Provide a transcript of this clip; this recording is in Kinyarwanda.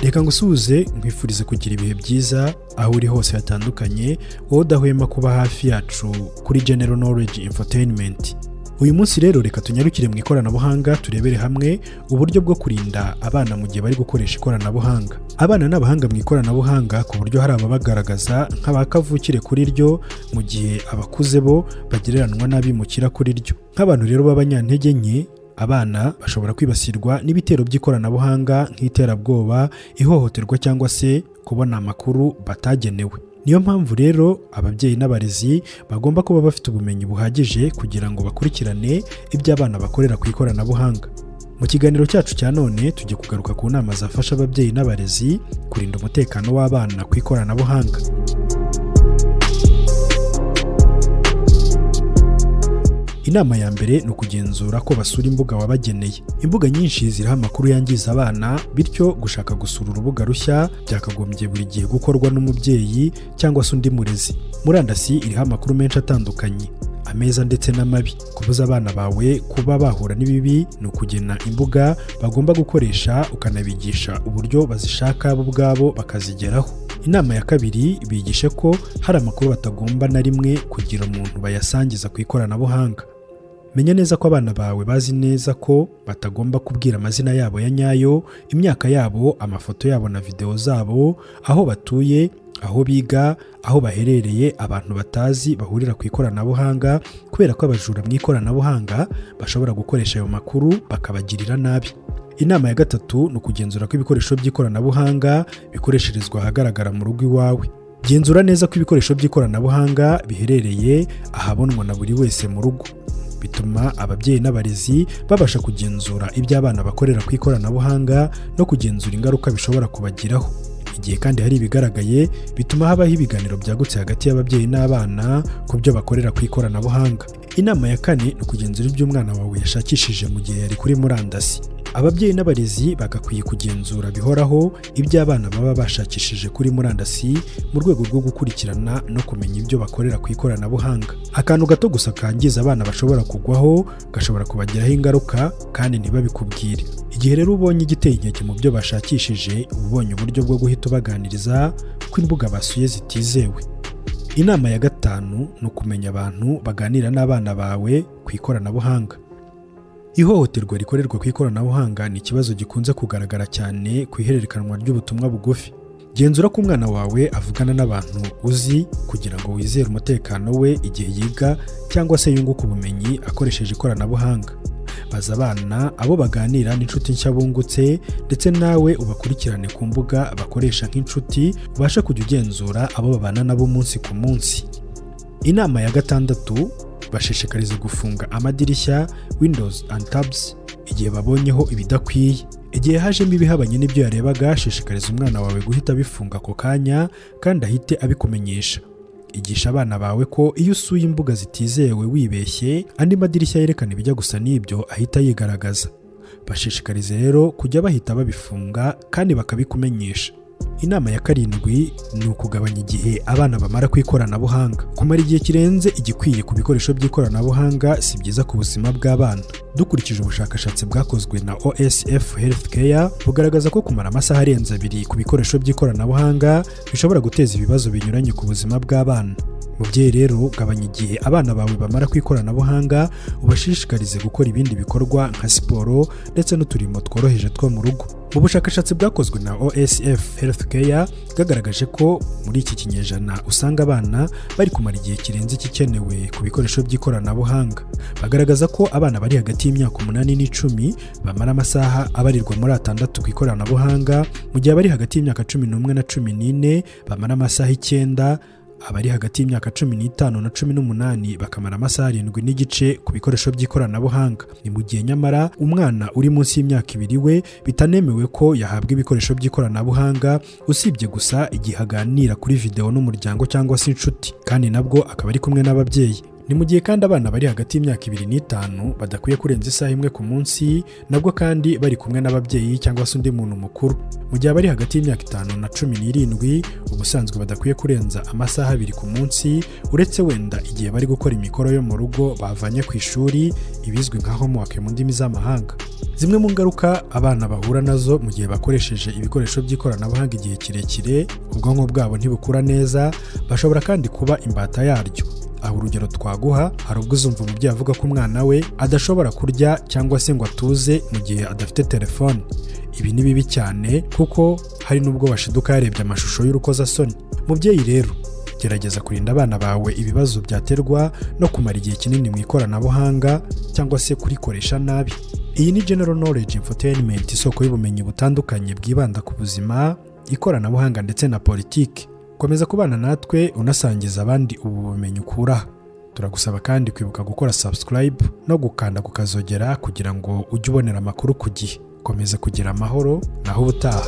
Reka ngusuhuze, nkwifurize kugira ibihe byiza aho uri hose hatandukanye, wowe udahwema kuba hafi yacu kuri General Knowledge Infotainment. Uyu munsi rero reka tunyarukire mu ikoranabuhanga, turebere hamwe uburyo bwo kurinda abana mu gihe bari gukoresha ikoranabuhanga. Abana ni abahanga mu ikoranabuhanga, ku buryo hari ababagaragaza nk'abakavukire kuri ryo, mu gihe abakuze bo bagereranwa n'abimukira kuri ryo. Nk'abantu rero b'abanyantege nke, abana bashobora kwibasirwa n'ibitero by'ikoranabuhanga nk'iterabwoba, ihohoterwa cyangwa se kubona amakuru batagenewe. Niyo mpamvu rero ababyeyi n'abarezi bagomba kuba bafite ubumenyi buhagije kugira ngo bakurikirane ibyo abana bakorera ku ikoranabuhanga. Mu kiganiro cyacu cya none tujye kugaruka ku nama zafasha ababyeyi n'abarezi kurinda umutekano w'abana ku ikoranabuhanga. Inama ya mbere ni ukugenzura ko basura imbuga wabageneye. Imbuga nyinshi ziriho amakuru yangiza abana, bityo gushaka gusura urubuga rushya byakagombye buri gihe gukorwa n'umubyeyi cyangwa se undi murezi. Murandasi iriho amakuru menshi atandukanye, ameza ndetse n'amabi. Kubuza abana bawe kuba bahura n'ibibi ni ukugena imbuga bagomba gukoresha, ukanabigisha uburyo bazishaka bo ubwabo bakazigeraho. Inama ya kabiri, bigishe ko hari amakuru batagomba na rimwe kugira umuntu bayasangiza ku ikoranabuhanga. Menya neza ko abana bawe bazi neza ko batagomba kubwira amazina yabo ya nyayo, imyaka yabo, amafoto yabo na videwo zabo, aho batuye, aho biga, aho baherereye, abantu batazi bahurira ku ikoranabuhanga, kubera ko abajura mu ikoranabuhanga bashobora gukoresha ayo makuru bakabagirira nabi. Inama ya gatatu ni ukugenzura ko ibikoresho by'ikoranabuhanga bikoresherezwa ahagaragara mu rugo iwawe. Genzura neza ko ibikoresho by'ikoranabuhanga biherereye ahabonwa na buri wese mu rugo. Bituma ababyeyi n'abarezi babasha kugenzura ibyo abana bakorera ku ikoranabuhanga no kugenzura ingaruka bishobora kubagiraho. Igihe kandi hari ibigaragaye, bituma habaho ibiganiro byagutse hagati y'ababyeyi n'abana ku byo bakorera ku ikoranabuhanga. Inama ya kane ni ukugenzura ibyo umwana wawe yashakishije mu gihe yari kuri murandasi. Ababyeyi n'abarezi bagakwiye kugenzura bihoraho ibyo abana baba bashakishije kuri murandasi, mu rwego rwo gukurikirana no kumenya ibyo bakorera ku ikoranabuhanga. Akantu gato gusa kangiza abana bashobora kugwaho gashobora kubagiraho ingaruka kandi ntibabikubwire. Igihe rero ubonye igiteye inkeke mu byo bashakishije, uba ubonye uburyo bwo guhita ubaganiriza ko imbuga basuye zitizewe. Inama ya gatanu ni ukumenya abantu baganira n'abana bawe ku ikoranabuhanga. Ihohoterwa rikorerwa ku ikoranabuhanga ni ikibazo gikunze kugaragara cyane ku ihererekanwa ry'ubutumwa bugufi. Genzura ko umwana wawe avugana n'abantu uzi kugira ngo wizere umutekano we igihe yiga cyangwa se yunguka ubumenyi akoresheje ikoranabuhanga. Baza abana abo baganira n'inshuti nshya bungutse, ndetse nawe ubakurikirane ku mbuga bakoresha nk'inshuti, ubashe kujya ugenzura abo babana nabo umunsi ku munsi. Inama ya gatandatu, bashishikariza gufunga amadirishya, windows and tabs, igihe babonyeho ibidakwiye. Igihe hajemo ibihabanye n'ibyo yarebaga, shishikariza umwana wawe guhita abifunga ako kanya kandi ahite abikumenyesha. Igisha abana bawe ko iyo usuye imbuga zitizewe wibeshye, andi madirishya yerekana ibijya gusa n'ibyo ahita yigaragaza. Bashishikarize rero kujya bahita babifunga kandi bakabikumenyesha. Inama ya karindwi ni ukugabanya igihe abana bamara ku ikoranabuhanga. Kumara igihe kirenze igikwiye ku bikoresho by'ikoranabuhanga si byiza ku buzima bw'abana. Dukurikije ubushakashatsi bwakozwe na OSF Healthcare, bugaragaza ko kumara amasaha arenze 2 ku bikoresho by'ikoranabuhanga bishobora guteza ibibazo binyuranye ku buzima bw'abana. Mubyeyi rero, gabanya igihe abana bawe bamara ku ikoranabuhanga, ubashishikarize gukora ibindi bikorwa nka siporo ndetse n'uturimo tworoheje two mu rugo. Mu bushakashatsi bwakozwe na OSF Healthcare bwagaragaje ko muri iki kinyejana usanga abana bari kumara igihe kirenze igikenewe ku bikoresho by'ikoranabuhanga. Bagaragaza ko abana bari hagati y'imyaka 8 n'10 bamara amasaha abarirwa muri 6 ku ikoranabuhanga, mu gihe abari hagati y'imyaka 11 na 14 bamara amasaha 9, abari hagati y'imyaka 15 na 18 bakamara amasaha 7.5 ku bikoresho by'ikoranabuhanga. Ni mu gihe nyamara umwana uri munsi y'imyaka 2 we bitanemewe ko yahabwa ibikoresho by'ikoranabuhanga, usibye gusa igihe aganira kuri videwo n'umuryango cyangwa se inshuti, kandi nabwo akaba ari kumwe n'ababyeyi. Ni mu gihe kandi abana bari hagati y'imyaka 2 n'5 badakwiye kurenza isaha imwe ku munsi, nabwo kandi bari kumwe n'ababyeyi cyangwa se undi muntu mukuru. Mu gihe abari hagati y'imyaka 5 na 17 ubusanzwe badakwiye kurenza amasaha 2 ku munsi, uretse wenda igihe bari gukora imikoro yo mu rugo bavanye ku ishuri, ibizwi nka homework mu ndimi z'amahanga. Zimwe mu ngaruka abana bahura nazo mu gihe bakoresheje ibikoresho by'ikoranabuhanga igihe kirekire: ubwonko bwabo ntibukura neza, bashobora kandi kuba imbata yaryo. Aho urugero twaguha, hari ubwo uzumva umubyeyi avuga ko umwana we adashobora kurya cyangwa se ngo atuze mu gihe adafite telefone. Ibi ni bibi cyane, kuko hari n'ubwo bashiduka yarebye amashusho y'urukozasoni. Mubyeyi rero, gerageza kurinda abana bawe ibibazo byaterwa no kumara igihe kinini mu ikoranabuhanga cyangwa se kurikoresha nabi. Iyi ni General Knowledge Infotainment, isoko y'ubumenyi butandukanye bwibanda ku buzima, ikoranabuhanga ndetse na politiki. Komeza kubana natwe, unasangiza abandi ubu bumenyi ukura aha. Turagusaba kandi kwibuka gukora subscribe no gukanda ku kazogera kugira ngo ujye ubonera amakuru ku gihe. Komeza kugira amahoro, naho ubutaha.